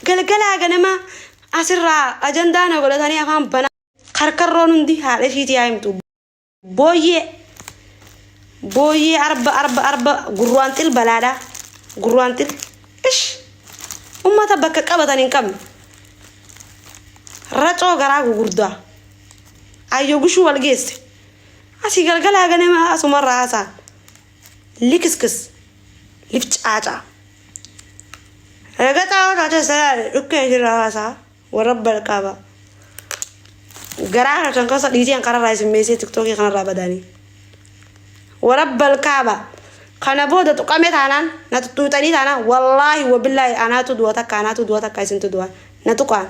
Galgalaa ganama asirraa ajandaa na godhatanii afaan banaa. Karkarroon hundi haadha ishiitii haa himtu. Booyyee Booyyee arba arba arba gurruwaanxil balaadha. Gurruwaanxil ish ummata bakka qabatan hin qabne. Racoo garaa gugurdaa. Ayyo gushuu wal geesse. Asii galgalaa ganama asumarraa haasaan. Likiskis. Lifcaacaa. Ragaxaa taatee salaale dhukkee sirraa haasaa. Warra balqaaba. Garaa kan keessa dhiitii an kararraa isin meesee tiktookii kanarraa badaanii. Warra balkaaba. Kana booda tuqame taanaan na tuttuuxanii taanaan wallaahi wabillaahi anaatu du'a takka anaatu du'a takka isintu du'a na tuqaan.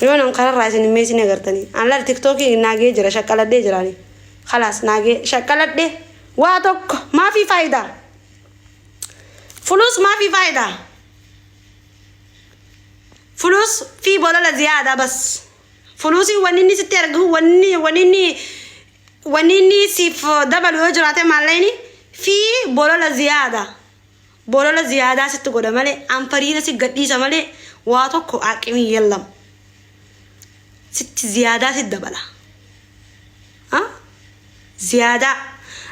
Yoo nan kararraa isin hin meesine agartanii. An laal tiktookii naagee jira shaqqaladhee jiraani. Khalaas naagee shaqqaladhee waa tokko maafii faayidaa. Fulus maafii faayidaa. Fulus fi bolola ziyaada bas. Fulusiin wanni inni sitti ergu wanni wanni inni wanni inni siif dabalu yoo jiraate maallaqni fi bolola ziyaada. Bolola ziyaadaa sitti godha malee anfariira si gadhiisa malee waa tokko aqimii yellam. Sitti ziyaadaa sitti dabala. Ziyaadaa.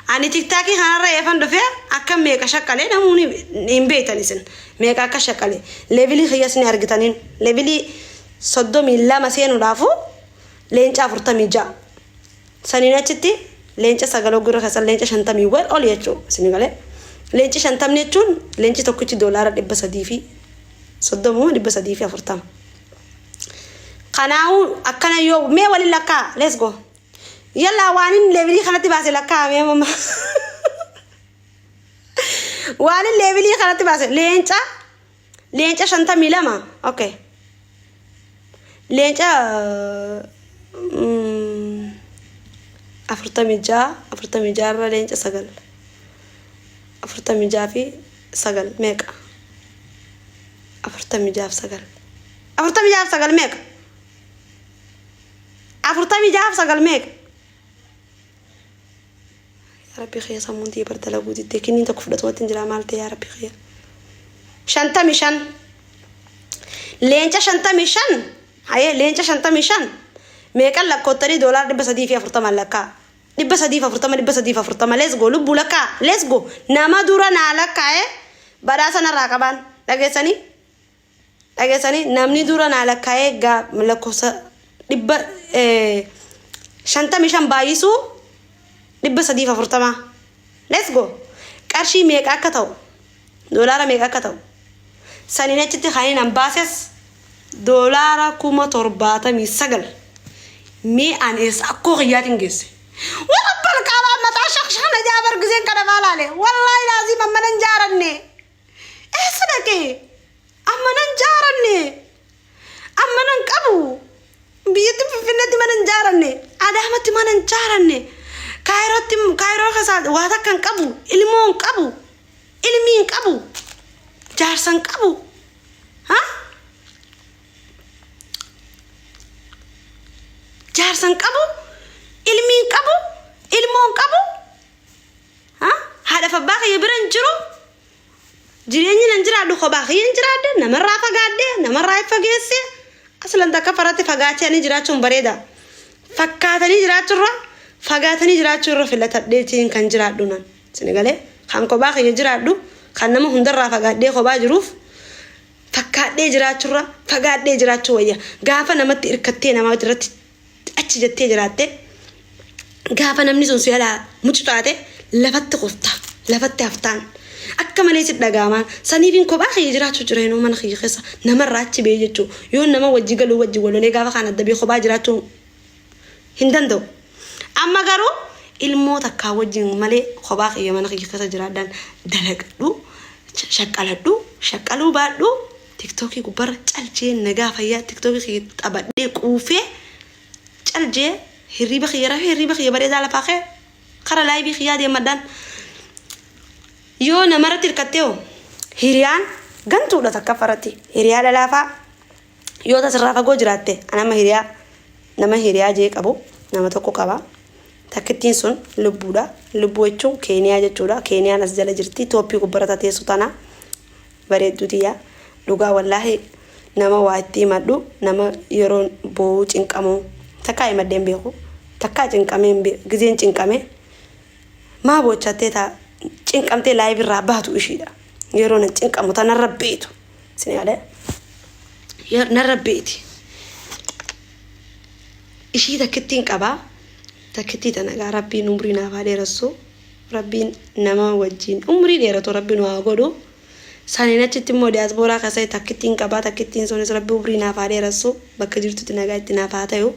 Ani tiktaakii kanarra eefan dhufe akka meeqa shaqqalee namoonni hin beektan isin. Meeqa akka shaqqalee. Leevilii kiyyas ni argitaniin. Leevilii 32 seenuudhaafu leenca 46. Saniin achitti leenca sagal hoggurra keessan leenca shantamii wal ol jechuu isin galee. Leenci shantamni jechuun leenci tokkichi doolaara 330 340. Kanaafuu akkana yoo mee waliin lakkaa let's go. Yallaa waan inni leevilii kanatti baase lakkaa mee mama. Waan inni leevilii kanatti baase leenca leenca 52 okay. Leenca 46 46 irra leenca sagal 46 fi sagal meeqa? 46 fi sagal 46 fi sagal meeqa? 46 fi sagal meeqa? Yaa Rabbi kiyya sammuun tiyya bar dalaguu diddee kinniin tokko fudhatumatti hin jiraa maal ta'e yaa Rabbi kiyya. 55 leenca 55 hayee leenca 55 meeqan lakkoottanii doolaara 340 lakkaa 340 340 let's go lubbuu lakkaa let's go nama dura naa lakkaa'e badhaasa narraa qabaan dhageessanii Dhageessanii namni dura naa lakkaa'ee gaa lakkoofsa 555 baay'isuu 340. Let's go. Qarshii meeqa akka ta'u doolaara meeqa akka ta'u saniin achitti kan inni baases doolaara 79,000 mee an eessa akkoo kiyyaatiin geesse. Warra balqaabaa mataa shaqshaqna jaa giseen kana maalaale wallaahi laazim amma nan jaaranne. Eessa dhaqe? Amma nan jaaranne. Amma nan qabu. Biyyatti Finfinneetti mana hin jaaranne. Adaamatti mana hin jaaranne. Kaayirootti Kaayiroo keessaa waa takka hin qabu. Ilmoo hin qabu. Ilmii hin qabu. Jaarsa hin qabu. Ha? Jaarsa hin qabu. Ilmii hin qabu. Ilmoo hin qabu. Ha? Haadhaaf abbaa kiyya bira hin jiru. Jireenyi nan jiraadhu kophaa kiyya hin jiraadhe namarraa fagaadhe namarraa hin fageesse aslan takka faratti fagaachanii jiraachuun bareeda. Fakkaatanii jiraachuurra fagaatanii jiraachuurra filatadheetiin kan jiraadhu nan. Sini galee kan kophaa kiyya jiraadhu kan nama hundarraa fagaadhee kophaa jiruuf fakkaadhee jiraachuurra fagaadhee jiraachuu wayya. Gaafa namatti hirkattee nama irratti achi jettee jiraatte gaafa namni sun si jalaa mucucaate lafatti kufta lafatti haftaan akka malee si dhaga'amaan saniifin kophaa kiyya jiraachuu jira yeroo mana kiyya keessa namarraa achi ba'ee jechuu yoo nama wajji galuu wajji walolee gaafa kaan adda ba'ee kophaa jiraachuu hin danda'u. Amma garuu ilmoo takkaa wajjin malee kophaa kiyya mana kiyya keessa jiraadhaan dalagadhu shaqqaladhu shaqqaluu baadhu Tiktookii gubbarra cal jee nagaa fayyaa tiktookii kiyya taphadhee quufee cal jee hirriiba kiyya rafee hirriiba kiyya bareedaa lafaa ka'e kara laayivii kiyyaa deemadhaan yoo namarratti hirkattee hoo hiriyaan gantuudha takka farratti hiriyaa dhalaafaa yoo tasirraa fagoo jiraatte anama hiriyaa nama hiriyaa jee qabu nama tokko qaba takkittiin sun lubbuudha lubbuu jechuun keeniyaa jechuudha keeniyaan as jala jirti tooppii gubbarra tateessu tana bareedduu tiyya dhugaa wallaahi Nama waa itti himadhu, nama yeroon boo'uu cinqamu takkaa himadhee hin beeku. Takkaa cinqamee hin beeku. Gizeen cinqame maa boochattee taa cinqamtee live irraa baatu ishiidha. Yeroo na cinqamu tanarra beetu. Isin yaada? Narra beeti. Ishii takkittiin qabaa. Takkittii tana egaa Rabbiin umrii naaf haa dheeressu. Rabbiin nama wajjin umrii dheeratu Rabbi nu haa godhu. Saniin achitti immoo diyaaspooraa keessatti takkittiin qabaa. Takkittiin sunis Rabbi umrii naaf haa dheeressu. Bakka jirtutti nagaa itti naaf haa ta'u.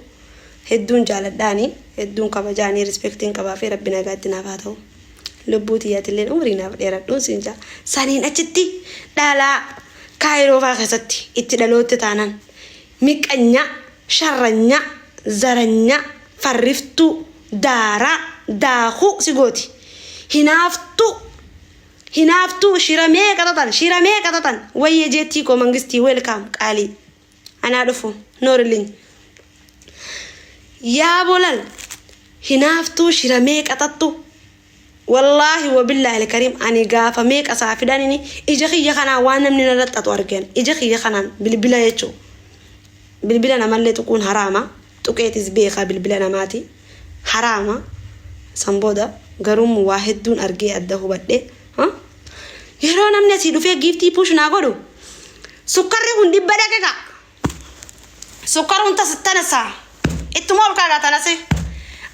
Hedduun jaaladhaani. Hedduun kabajaani. Respectiin qabaa fi Rabbi nagaa itti naaf haa ta'u. Lubbuu tiyyaatilleen umrii naaf dheeradhuun siin jaa. Saniin achitti dhalaa Kaayiroo faa keessatti itti dhalootte taanaan miqqanyaa, sharranyaa, zaranyaa, farriftuu, daaraa, daakuu si gooti. Hinaaftuu, hinaaftuu shira meeqa xaxan, shira meeqa xaxan. Wayyee jeettii koo Mangistii, welcome qaalii. Anaa dhufu nooriliñ. Yaa bolal hinaaftuu shira meeqa xaxxu. Wallaahi wabillaahi alkariim, ani gaafa meeqa isaa fidanini ija kiyya kanaan waan namni narra xaxu argeen, ija kiyya kanaan. Bilbila jechuu, bilbila namallee tuquun haraama, tuqeetis beekaa, bilbila namaati haraama. San booda garuu waa hedduun argee adda hubadhe. Yeroo namni asii dhufee giiftii push naa godhu, sukkarri kun 100 dhaqe kaa, sukkaruun tas tanasaa ittuma ol kaagaa tanasi.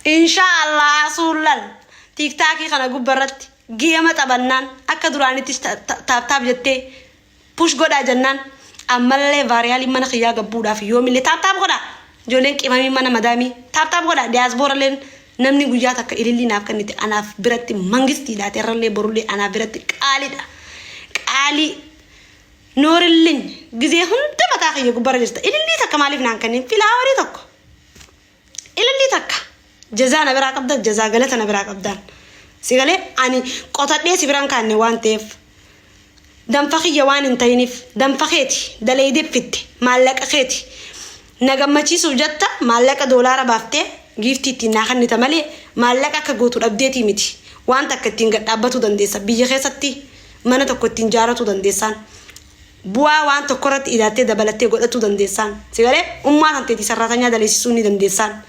Insha Allah suullal TikTokii kana gubbarratti game taphannaan akka duraanitti tap tap jettee push godhaa jennaan, ammallee viraliin mana kiyyaa gabbuudhaaf yoomillee tap tap godhaa. Ijoolleen qimamii mana madaamii tap tap godhaa. Diyaasbooralleen namni guyyaa takka ilillii naaf kennite anaaf biratti mangistiidha. Irrallee borullee anaaf biratti qaaliidha, qaalii. Noorilliin gizee hunda mataa kiyya gubbarra jirta. Ilillii takka maaliif naan kennin? Flowerii tokko, ilillii takka. Jazaa na biraa qabda, jazaa galata na biraa qabdaan. Si galee, ani qotadhee si biraan kaanne waan ta'eef, danfa kiyya waan hin ta'iniif, danfa keeti daleeydee fitte, maallaqa keeti na gammachiisuuf jetta maallaqa doolaara baaftee giiftii ittiin naa kennita malee maallaqa akka gootu dhabdeetii miti. Waan takka ittiin gad dhaabbatuu dandeessa, biyya keessatti mana tokko ittiin jaaratuu dandeessaan, bu'aa waan tokko irratti idaattee dabalattee godhatuu dandeessaan. Si galee, ummaa kan teetii sarraatanyaa daleessisuu ni dandeessaan.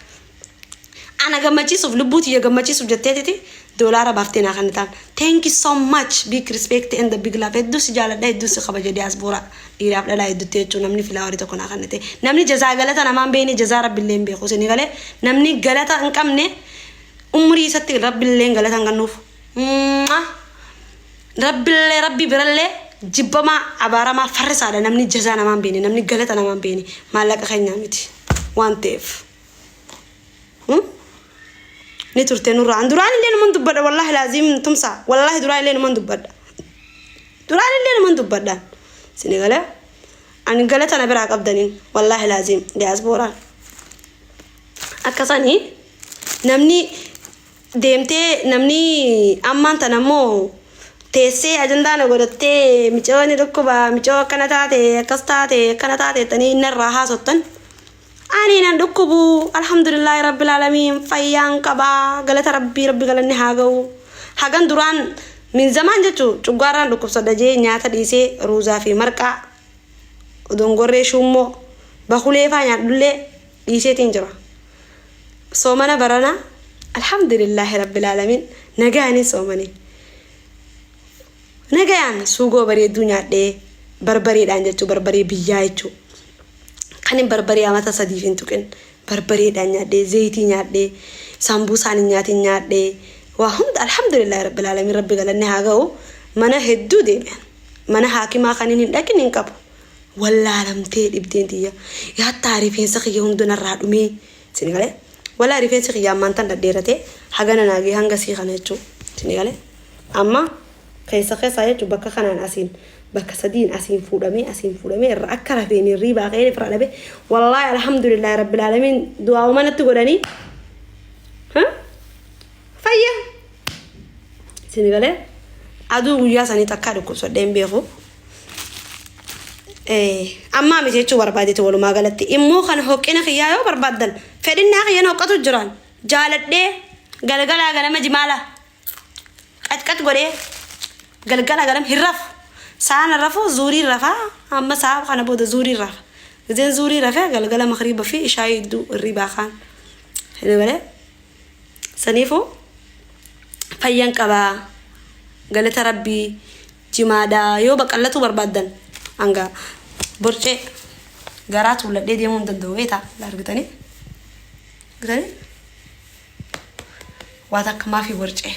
Ana gammachiisuuf, lubbuu tiyya gammachiisuuf jetteetiti doolaara baaftee naa kennitaan. Thank you so much, big respect and the big love. Hedduu si jaaladha, hedduu si kabaja. Diyaasbooraa dhiiraaf dhalaa hedduutti jechuun namni flowerii tokko naa kennite, namni jazaa galata namaan beekne jazaa rabbillee hin beeku. Isin galee, namni galata hin qabne umurii isatti rabbillee galata hin kennuuf. Rabbillee, rabbi birallee jibbamaa, abaaramaa, farrisaadha namni jazaa namaan beekne, namni galata namaan beekne. Maallaqa keenyaa miti waan ta'eef. Ni turte nurraa. Duraan illee numan dubbadha, wallaahi laaziim tumsa, wallaahi duraan illee numan dubbadha, duraan illee numan dubbadha. Sini galee, ani galata na biraa qabdaniin, wallaahi laaziim. Diyaaspooraan akkasanii namni deemtee, namni ammaan tan ammoo teessee ajandaa na godhattee, micooni dhukkuba, micoo akkana taate, akkas taate, akkana taate jettanii narraa haasottan. Ani nan dhukkubu, alhamdulillahi rabbil alamiin, fayyaan qabaa, galata Rabbii, Rabbi galanni haa ga'u. Hagan duraan min zamaan jechuu cuggaarraan dhukkubsadha jee nyaata dhiisee ruuzaa fi marqaa dongorree shuummoo bakulee faa nyaadhullee dhiiseetiin jira. Soomana barana alhamdulillahi rabbil alamiin nagayaanin soomanii, nagayaan suugoo bareedduu nyaadhee, barbareedhaan jechuu, barbaree biyyaa jechuu, kan hin barbaree amata 3f hin tuqin barbareedhaan nyaadhee, zayitii nyaadhee, sambuusaan hin nyaatin nyaadhee, waa hunda alhamdulillahi rabbil alamiin, Rabbi galanni haa ga'u. Mana hedduu deebi'an, mana haakimaa kan hin dhaqin hin qabu. Wallaalamtee dhibdeen tiyya yaattaa rifeensa kiyya hunda narraa dhumee. Isin galee, walaa rifeensi kiyya ammaan tan dhadheerate hagana naagee hanga sii kana jechuu. Isin galee, amma keessa keessaa jechuu bakka kanaan asiin bakka sadiin asiin fuudhamee, asiin fuudhamee irra akka rafeen hirriibaa ka'ee irraa dhabe. Wallaahi alhamdulillahi rabbil alamiin, du'aa manatti godhanii fayya. Isin galee, aduu guyyaa sanii takkaa dhukkubsadhee hin beeku. Ammaa miti jechuu barbaadeeti. Walumaa galatti immoo kan hoqqina kiyyaa yoo barbaaddan, fedhinnaa kiyyan hoqqatu jiraan jaaladhee galgalaa ganama jimaala qacqac godhee galgala ganama hin rafu, saana rafu, zuuriin rafaa. Amma saa kana booda zuuriin rafa. Gizeen zuurii rafee galgala makriiba fi ishaayii idduu hirribaa kaan. Hin galee? Saniifuu fayyan qabaa galata rabbii jimaadhaa yoo baqallatuu barbaaddan hanga borcee garaa tuulladhee deemuu hin danda'u beektaa argitanii argitanii waa takka maafii borcee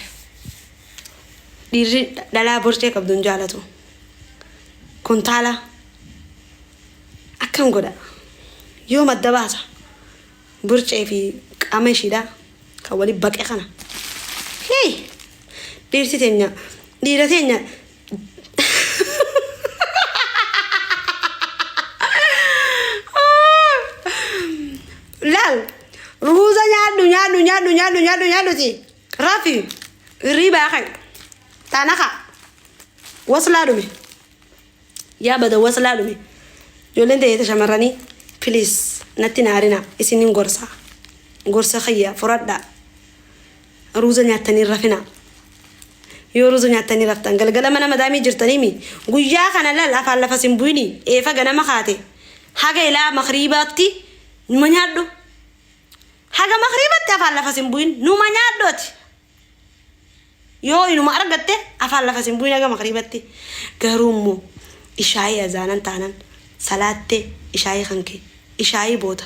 dhiirri dhalaa borcee qabdu hin jaalatu kuntaala akkam godha yoo madda baasa Borcee fi qaama ishiidha kan wali baqe kana. Hey! Dhiirti teenya dhiira teenya laal ruuza nyaadhu nyaadhu nyaadhu nyaadhu nyaadhu nyaadhuti rafi hirriibaa ka'i taanaka waslaa dhume. Yaa bada waslaa dhume. Ijoolleen teenya ta shamarranii please natti hin aarinaa isinin gorsa. Gorsa kiyya furadhaa. Ruuza nyaattanii hin rafinaa. Yoo ruuza nyaattanii raftan galgala mana madaamii jirtaniimi guyyaa kana lal afaan lafa sin bu'ini eefa ganama kaate haga ilaa makriibaatti numa nyaadhu. Haga makriibatti afaan lafa sin bu'in numa nyaadhu ati. Yoo inuma argatte afaan lafa sin bu'in haga makriibatti. Garuu immoo ishaa'ii azaanan taanan salaattee ishaa'ii kan kee ishaa'ii booda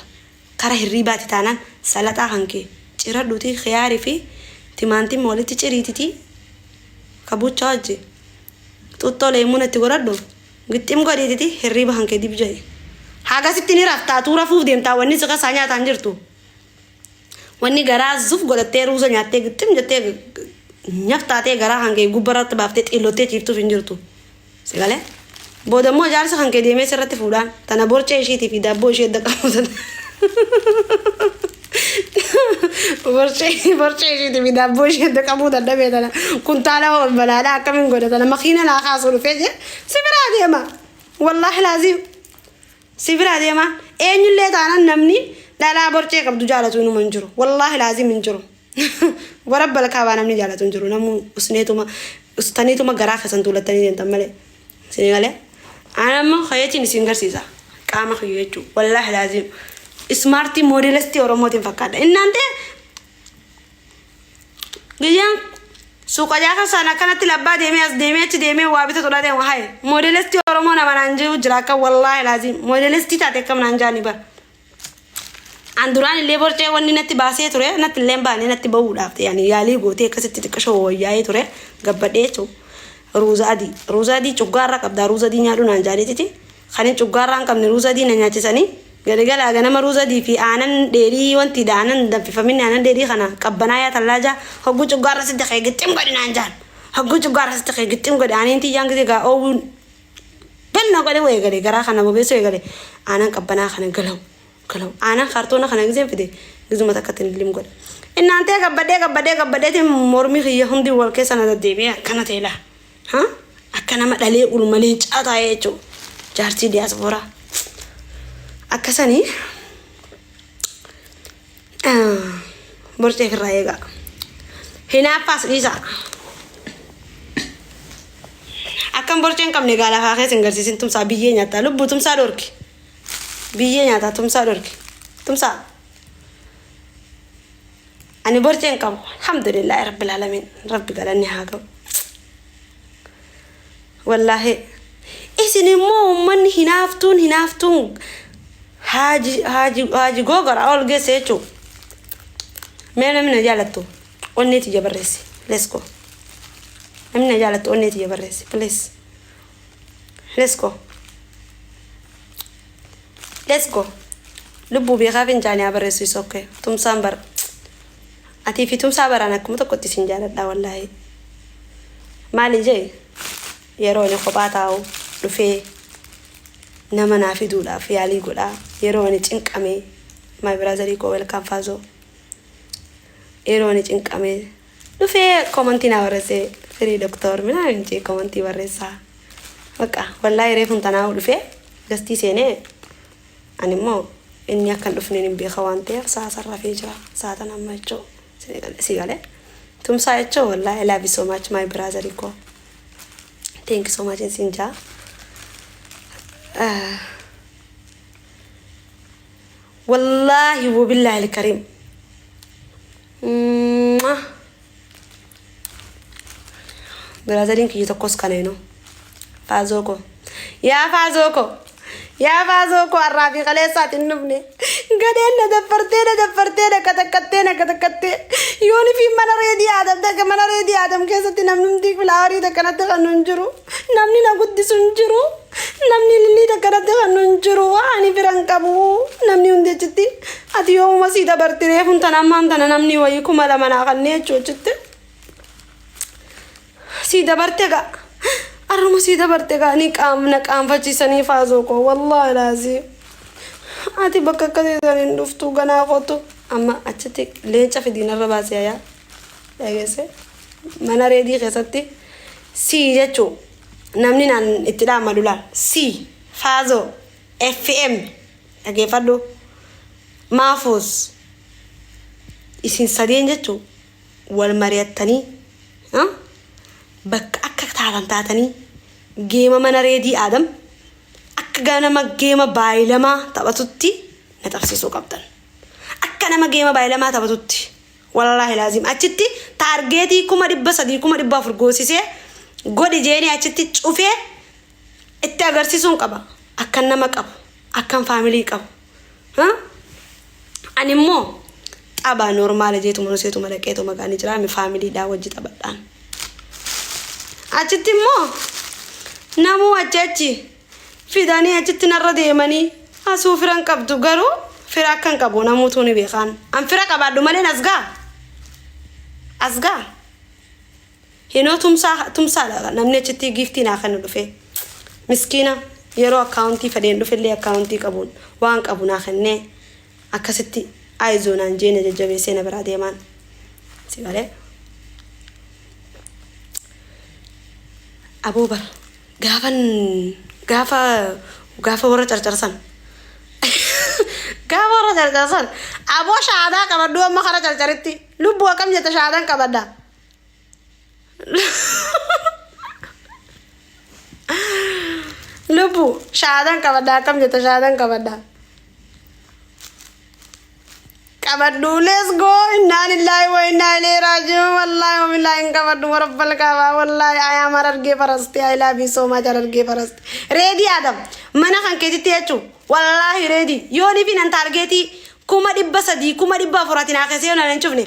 kara hirriibaati taanaan salaxaa kan kee ciradhuutii khiyaari fi timaantima walitti ciriititii kabuuchaa wajji xuuxxoo leemuuna itti godhadhu gixxim godhiititi hirriiba kan kee dib jedhi. Hagasitti ni raftaa atuu rafuuf deemtaa wanni si keessaa nyaataan jirtu. Wanni garaa zuf godhattee ruuza nyaattee gixxim jettee nyaf taatee garaa kan kee gubbarratti baaftee xiillottee ciiftuuf hin jirtu. Si galee? Booda immoo jaarsa kan kee deemee sirratti fuudhaan tana borcee ishiitii fi daabboo ishee adda qabu sana. Borcee borcee ishiitii fi daabboo ishee adda qabuu dadhabee tana kuntaala balaadhaa akkamiin godha tana makiina naa kaasuu dhufee jee si biraa deema. Wallaahi laaziim. Si biraa deemaa. Eenyullee taanaan namni dhalaa borcee qabdu jaalatu inuma hin jiru. Wallaahi laazim hin jiru. Warabbal kaabaa namni jaalatu hin jiru. Namuu usneetuma ustaniituma garaa keessan tuulattanii deemtan malee. Isin galee. Ana ammoo kayeetiin isin garsiisa. Qaama kiyya jechuudha. Wallaahi laazim. Ismaartii moodelistii Oromootiin fakkaadha. Innaan ta'e Guyyaan suuqa jaafa sana akkanatti labbaa deemee as deemee achi deemee waa bitatu dha deema haye moodelistii Oromoo nama naan jiru jira akka wallaahi laaziim moodelistii taate akkam naan jaani bara. An duraan illee borcee wanni natti baasee ture natti illee hin baane natti bahuudhaaf yaani yaalii gootee akkasitti xiqqashoo wayyaa'ee ture gabbadhee jechuudha. Ruuza adii ruuza adii cuggaarra qabdaa ruuza adii nyaadhu naan jaaniititi Kan hin cuggaarraa hin qabne ruuza adii na nyaachisanii galgalaa ganama ruuza adii fi aanan dheedhii wantiidha aanan danfifaminni aanan dheedhii kana qabbanaayaa tallaajaa hogguu cuggaarra sitti kee gixxim godhi naan jaan hogguu cuggaarra sitti kee gixxim godhi aaniin tiyyaan gisee gaa oowwuun ganna godhe eegale garaa kana bobeessuu eegale aanan qabbanaa kana galaw galaw aanan kaartoona kana giseen fide gizuma takkatti lim godhe innaan ta'e gabbadhee gabbadhee gabbadheetiin mormi kiyya hundi wal keessa na deddeebi'ee akkana ta'e laa. Ha? Akka nama dhalee ulma leencaa taa'ee jechuudha. Jaartii diyaaspooraa. Akkasanii borcee ofirraa eegaa. Hinaaffaas dhiisaa. Akkan borcee hin qabne egaa lafaa keessa hin garsiisin tumsaa biyyee nyaataa. Lubbuu tumsaa dhorki. Biyyee nyaataa tumsaa dhorki. Tumsaa. Ani borcee hin qabu. Alhamdulillaahi rabbil alamin. Rabbi galanni haa ga'u. Wallaahi. Isin immoo uummanni hinaaftuun hinaaftuun haaji haaji haaji googara ol geesse jechuudha. Mee namni na jaalattu onnee tiyya barreessi. Let's go. Namni na jaalattu onnee tiyya barreessi. Please. Let's go. Let's go. Lubbuu beekaa fincaanii haa barreessu is okay. Tumsaan bara. Atii fi tumsaa baraan akkuma tokkotti isin jaaladha wallaahi. Maali jee yeroo ani kophaa taa'u dhufee nama naa fiduudhaaf yaalii godhaa yeroo ani cinqame my brother koo welcome faazoo yeroo ani cinqame dhufee komantii naa barreessee firii doktor minaamin jee komantii barreessaa. Baqa wallaahi reefun tanaa'u dhufee gastii seenee ani immoo inni akka hin dhufneen hin beeka waan ta'eef sa'a san rafee jira sa'a tan amma jechuu si galee tumsaa jechuu wallaahi I love you so much my brother koo thank you so much sin jaa. Wallaahi wabillaahi alkariim. Biraazariin kiyya tokkos kana inoo. Faazoo koo. Yaa faazoo koo. Yaa faazoo koo har'aa fi kaleessaati hin dhufne. Gadheen na daffartee na daffartee na qaxaqqattee na qaxaqqattee. Yooni fi mana reedii Aadam takka mana reedii Aadam keessatti namni hundi filaawarii takka natti kan hin jiru. Namni na guddisu hin jiru. Namni ilillii takka natti kan hin jiru. Ani fira hin qabu. Namni hundi achitti ati yoomuma sii dabarti reefuun tana ammaan tana namni wayii 2000 naa kannee jechuu achitti. Sii dabarte gaa. Arruma sii dabarte gaa ni qaam na qaanfachiisanii faazoo koo wallaahi laazii. Ati bakka akkasii san hin dhuftu ganaa kootu. Amma achitti leenca fidii narra baasee ayaa. Dhageesse mana reedii keessatti sii jechuu namni naan itti dhaammadu laal sii faazoo FM dhageeffadhu maafuus isin sadeen jechuu wal mari'attanii bakka akka taatan taatanii geema mana reedii aadam akka ganama geema baayilamaa taphatutti na tapsiisuu qabdan. Akka nama geema baayilamaa taphatutti. Wallaahi laazim achitti taargeetii 300,000 400,000 goosisee godhi jeeni achitti cufee itti agarsiisuun qaba. Akkan nama qabu, akkan faamilii qabu. Ani immoo tapha normaala jeetuma nuseetuma dhaqeetuma gaanii jira mi faamiliidhaa wajji taphadhaan. Achitti immoo namuu achi achi fidanii achitti narra deemanii asuu fira hin qabdu garuu fira akka hin qabu namuutuu ni beekaan. An fira qabaadhu malee as gaa. As gaa. Hinoo tumsaa tumsaadha namni achitti giiftii naa kennu dhufee. Miskiina yeroo akkaawuntii fedheen dhufellee akkaawuntii qabuun waan qabu naa kennee akkasitti ayizoo naan jee na jajjabeessee na biraa deemaan. Si galee? Aboo bar gaafan gaafa gaafa warra carcarsan gaafa warra carcarsan aboo shaadaa qabadhu amma kara carcaritti lubbuu akkam jetta shaadan qabadha. Lubbu shaadan qabadha akkam jetta shaadan qabadha. Qabadhu let's go innaa lillahi wa innaa ilayhi raaji'uun wallaahi wa billaahi hin qabadhu wa rabbal kaabaa wallaahi I am harargee farasti I love you so much harargee farasti. Reedii Adam mana kan keetitti jechuun wallaahi reedii yoo ni finan taargeetii 300,000 400,000 ati naa keessee yoo na hin cufne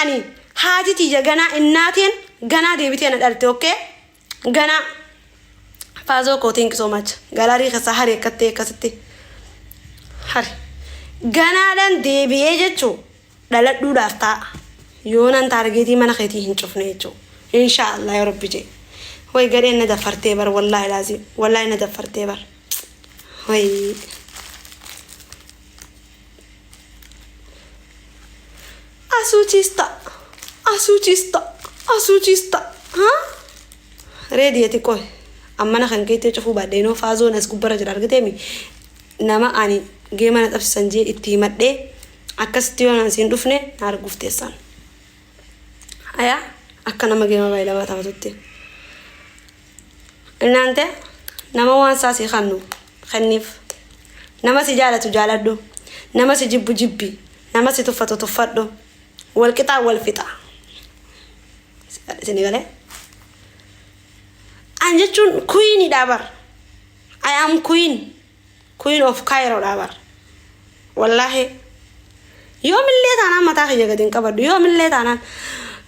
ani haati tiyya ganaa innaateen ganaa deebitee na dhalte okay ganaa faazoo koo thank you so much galaarii keessaa hari akkattee akkasitti hari ganaadhaan deebi'ee jechuu dhaladhuudhaaf ta'a yoonan taargeetii mana keetii hin cufne jechuu insha Allah yoo rabbi jee way gadheen na daffartee bar wallaahi laazim wallaahi na daffartee bar way Asuu ciista. Asuu ciista. Asuu ciista. Ha? Reedi ati qoy. Ammana kan keetti cufuu baadhee noo faazoon as gubbara jira argiteemi. Nama ani geema na qabsiisan jee itti himadhee akkasitti yoo naan siin dhufne na arguuf teessan. Ayaa akka nama geema baay'ilamaa taphatutti. Innaante nama waan isaa sii kannu kenniif. Nama si jaalatu jaaladhu. Nama si jibbu jibbi. Nama si tuffatu tuffadhu. Wal qixaan wal fixa. Isin galee? An jechuun queen dha bar. I am queen. Queen of Cairo dha bar. Wallaahi. Yoomillee taanaan mataa kiyya gadi hin qabadhu. Yoomillee taanaan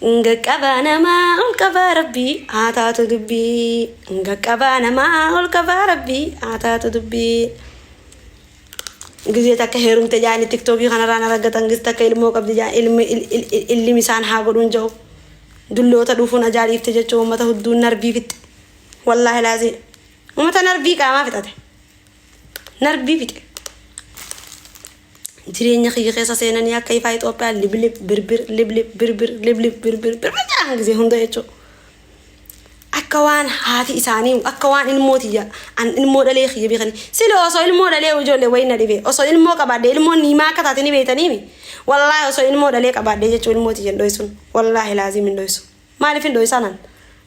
qaqqabaa namaa ol qabaa rabbii haa taatu dubbii. Qaqqabaa namaa ol qabaa rabbii haa taatu dubbii. Gizee takka heerumte jaani tiktookii kanarraa na raggatan gizee takka ilmoo qabdi jaan ilmi ilmi isaan haa godhuun jahu. Dulloota dhufuun ajaa'ibte jechuun uummata hudduun narbii fixxe. Wallaahi laazii. Uummata narbii qaamaa fixate. Narbii fixe. Jireenya kiyya keessa seenanii akka ifaa Itoophiyaa liblib birbir liblib birbir liblib birbir birbir jedhan gisee hunda jechuudha. Akka waan haati isaanii akka waan ilmoo tiyya an ilmoo dhalee kiyya beekanii sila osoo ilmoo dhalee ijoollee wayii na dhibe osoo ilmoo qabaadhe ilmoon niimaa akka taate ni beektaniimi wallaahi osoo ilmoo dhalee qabaadhe jechuun ilmoo tiyya hin dhoysun wallaahi laazim hin dhoysu. Maaliif hin dhoysaa nan?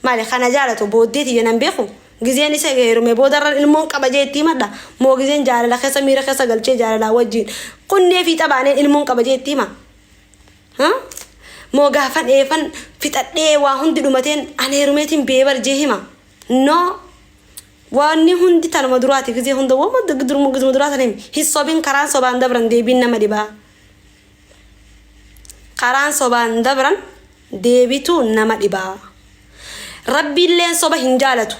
Maali kana jaalatu booddee tiyya nan beeku? Gizeen isa heerume boodarran ilmoon qaba jee itti himadha? Moo gizeen jaalala keessa miira keessa galchee jaalalaa wajjiin kunnee fiixa baaneen ilmoon qaba jee itti hima? Ha? Moo gaafan eefan fixadhee waa hundi dhumateen an heerumeetiin beebar jee hima? No! Wanni hundi tanuma duraati gizee hunda wama duruma gizuma duraa san himi. Hin sobin karaan sobaan dabran deebiin nama dhibaa. Karaan sobaan dabran deebitu nama dhibaa. Rabbiilleen soba hin jaalatu.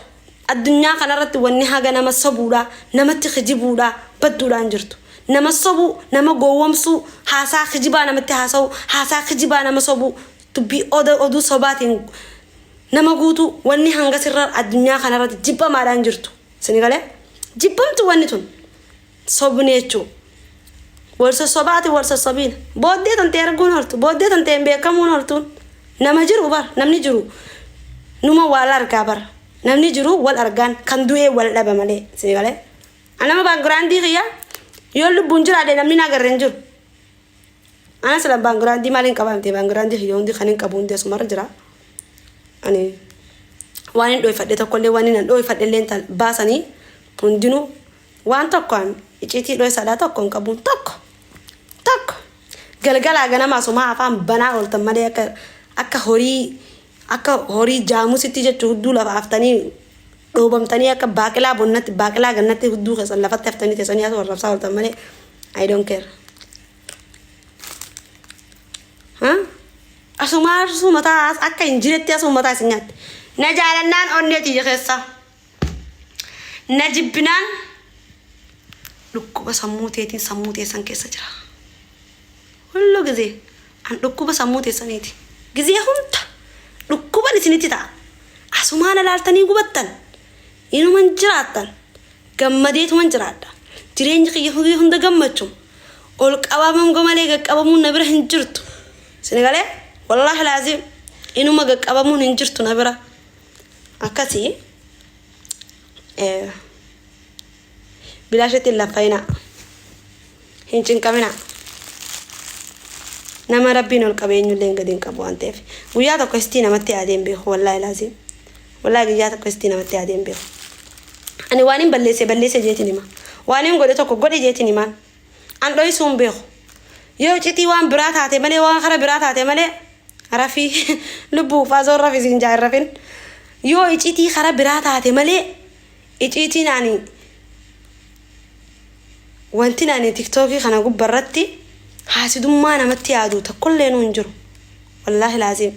Addunyaa kanarratti wanni haga nama sobuudha, namatti kijibuudha, badduudhaan hin jirtu. Nama sobuu, nama gowwomsuu, haasaa kijibaa namatti haasa'uu, haasaa kijibaa nama sobuu, dubbii oduu sobaatiin nama guutuu wanni hanga sirra addunyaa kanarratti jibbamaadhaan hin jirtu. Sini galee? Jibbamtu wanni tun. Sobni jechuu. Wal sossobaati wal sossobiina. Booddee tantee arguun ooltu. Booddee tantee hin beekamuun ooltuun. Nama jiru bar namni jiru numa wal argaa bar. Namni jiru wal argaan kan du'ee wal dhaba malee. Sini galee? Anama background kiyya yoo lubbuun jiraadhe namni na agarre hin jiru. Ana sila background maaliin qaba miti background kiyya hundi kan hin qabu hundi asumarra jira. Ani waan hin dhooyfadhe tokkollee waan hin dhooyfadhe illee baasanii hundinuu waan tokko an iciitii dhooysaadhaa tokko hin qabu tokko tokko galgalaa ganama asumaa afaan banaa ooltan malee akka akka horii akka horii jaamusitti jechuun hudduu lafa haftanii dhoobamtanii akka baaqilaa bonnatti baaqilaa gannatti hudduu keessan lafatti haftanii teessanii asuma arrabsaa ooltan malee I don't care. Ha? Asuma asuma mataa akka hin jiretti asuma mataa isin nyaatte. Na jaalannaan onnee tiyya keessa. Na jibbinaan dhukkuba sammuu teetiin sammuu teessan keessa jira. Hullu gizee an dhukkuba sammuu teessaniiti. Gizee hunda dhukkuban isinitti ta'a. Asumaan ilaaltanii gubattan. Inuman jiraattan. Gammadeetuman jiraadha. Jireenyi kiyya hunda gammachuma. Ol qabamuun malee gaqqabamuun na bira hin jirtu. Sini galee? Wallaahi laazim inuma gaqqabamuun hin jirtu na bira. Akkasii bilaashetti hin laffayinaa. Hin cinqaminaa. Nama rabbiin ol qabe eenyullee gadi hin qabu waan ta'eef. Guyyaa tokko istii namatti yaadee hin beeku wallaahi laazim. Wallaahi guyyaa tokko istii namatti yaadee hin beeku. Ani waan hin balleesse balleesse jeetiin hima. Waan hin godhe tokko godhe jeetiin himaan. An dhoysuu hin beeku. Yoo citii waan biraa taate malee waan kara biraa taate malee rafii lubbuu faazoon rafi siin jaa hin rafin. Yoo icitii kara biraa taate malee iciitiin ani wanti ani tiktookii kana gubbarratti haasidummaa namatti yaadu tokkollee nuu hin jiru. Wallaahi laazim.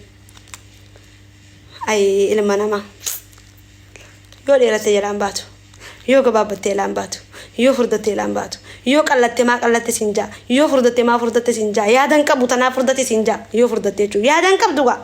Ay ilma namaa. Yoo dheeratte jalaan baatu. Yoo gabaabbatte jalaan baatu. Yoo furdatte jalaan baatu. Yoo qallatte maa qallatte siin jaa. Yoo furdatte maa furdatte siin jaa. Yaadan qabu tanaaf furdate siin jaa. Yoo furdatte jechuudha. Yaadan qabdu gaa.